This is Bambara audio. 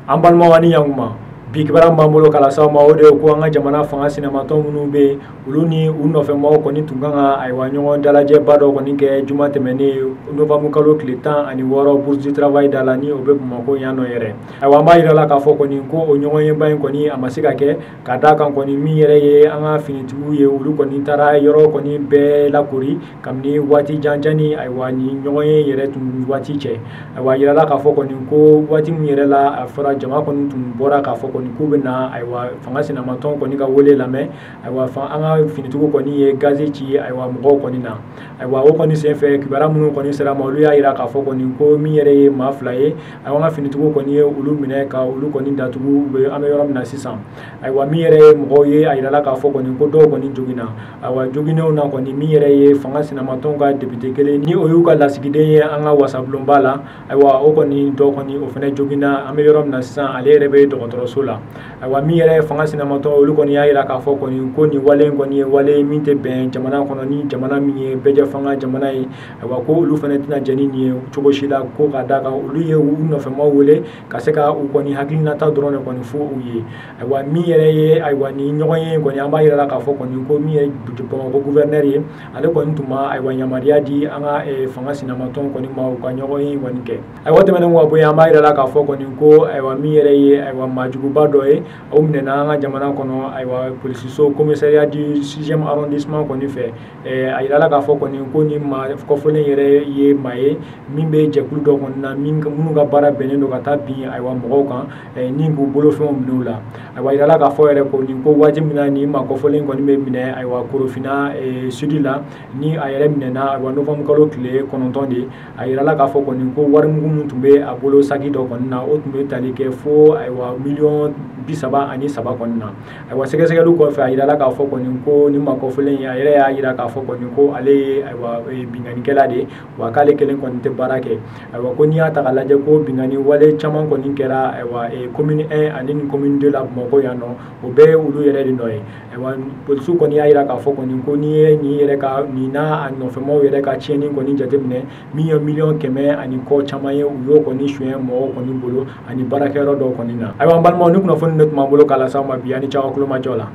An balimaw ani ɲankuma, bi kibaruya b'an bolo k'a lase aw ma, o de ye ko an ka jamana fanga sinamatɔn minnu bɛ yen, olu ni u nɔfɛmaaw kɔni tun kan ka ayiwa ɲɔgɔn dalajɛba dɔ kɔni kɛ juma tɛmɛnen novembre kalo tile 16 Bourse du Travail da la, ni o bɛ Bamakɔ yan nɔ yɛrɛ. Ayiwa, an b'a yira la k'a fɔ kɔni ko o ɲɔgɔnyeba in kɔni a ma se ka kɛ, ka d'a kan kɔni min yɛrɛ ye an ka finitigiw ye, olu kɔni taara yɔrɔ kɔni bɛɛ lakori kabini waati janjan ni ayiwa ni ɲɔgɔn ye yɛrɛ tun waati cɛ. Ayiwa, a yirala k'a fɔ kɔni ko waati min yɛrɛ la a fɔra jama kɔni tun bɔra k'a fɔ kɔni k'u bɛ na ayiwa fanga sinamatɔn kɔni ka wele lamɛn. Ayiwa, an ka finitigiw kɔni ye gazi ci ayiwa mɔgɔw kɔni na. Ayiwa, o kɔni senfɛ kibaruya minnu kɔni sera ma, olu y'a yira k'a fɔ kɔni ko min yɛrɛ ye maa 2 ye, ayiwa an ka finitigiw kɔni ye olu minɛ ka olu kɔni datugu, u bɛ an bɛ yɔrɔ min na sisan. Ayiwa, min yɛrɛ ye mɔgɔw ye, a yirala k'a fɔ kɔni ko dɔw kɔni joginna. Ayiwa, joginenw na kɔni min yɛrɛ ye fanga sinamatɔnw ka député kelen, ni o y'u ka lasigiden ye an ka wasabulonba la, ayiwa o kɔni dɔ kɔni o fana joginna, an bɛ yɔrɔ min na sisan ale yɛrɛ bɛ dɔgɔtɔrɔso la. Ayiwa, min yɛrɛ ye fanga sinamatɔn, olu kɔni y'a yira k'a fɔ kɔni ko nin wale in kɔni ye wale min tɛ bɛn jamana kɔnɔ, ni jamana min ye bɛɛjɛ fanga jamana ye. Ayiwa, ko olu fana tɛna jɛn ni nin ye cogo si la, ko ka d'a kan olu ye u nɔfɛmaw wele ka se ka u kɔni hakilinata dɔrɔn de kɔni fɔ u ye. Ayiwa, min yɛrɛ ye ayiwa ni ɲɔgɔn ye kɔni, an b'a yira la k'a fɔ kɔni ko min ye Bamakɔ gouverneur ye, ale kɔni tun ma ayiwa yamaruya di an ka fanga sinamatɔn kɔni ma u ka ɲɔgɔn ye kɔni kɛ. Ayiwa, tɛmɛnen kɔ ka bɔ yen, an b'a yira la k'a fɔ kɔni ko ayiwa min yɛrɛ ye ayiwa maajuguba dɔ ye, o minɛna an ka jamana kɔnɔ ayiwa polisiso commissariat du 6e arrondissement kɔni fɛ. A yirala k'a fɔ kɔni ko ni maa kɔfɔlen yɛrɛ ye maa ye min bɛ jɛkulu dɔ kɔni na, minnu ka baara bɛnnen don ka taa bin ayiwa mɔgɔw kan, ni k'u bolofɛnw minɛ u la. Ayiwa, a yirala k'a fɔ yɛrɛ kɔni ko waati min na ni maa kɔfɔlen kɔni bɛ minɛ ayiwa Korofina sud la, ni a yɛrɛ minɛna ayiwa novembre kalo tile 9 de, a yirala k'a fɔ kɔni ko warimugu min tun bɛ a bolo saki dɔ kɔni na, o tun bɛ tali kɛ fo ayiwa 33 miliyɔn kɔni na. Ayiwa, sɛgɛsɛgɛliw kɔfɛ, a yirala k'a fɔ kɔni ko ni maa kɔfɔlen a yɛrɛ y'a yira k'a fɔ kɔni ko ale ye ayiwa binkannikɛla de ye, wa k'ale kelen kɔni tɛ baara kɛ. Ayiwa, ko n'i y'a ta k'a lajɛ ko binkanni wale caman kɔni kɛra ayiwa commune 1 ani ni commune 2 la Bamakɔ yan nɔ, o bɛɛ ye olu yɛrɛ de nɔ ye. Ayiwa, polisiw kɔni y'a yira k'a fɔ kɔni ko n'i ye nin yɛrɛ ka nin n'a nɔfɛmaw yɛrɛ ka tiɲɛni kɔni jateminɛ, min ye 100 miliyɔn ani kɔ caman ye, u y'o kɔni suɲɛ mɔgɔw kɔni bolo ani baarakɛyɔrɔ dɔw kɔni na. Ayiwa, an balimaw, ni kunnafoni de tun b'an bolo k'a lase aw ma bi, ani caman kulomajɔ la.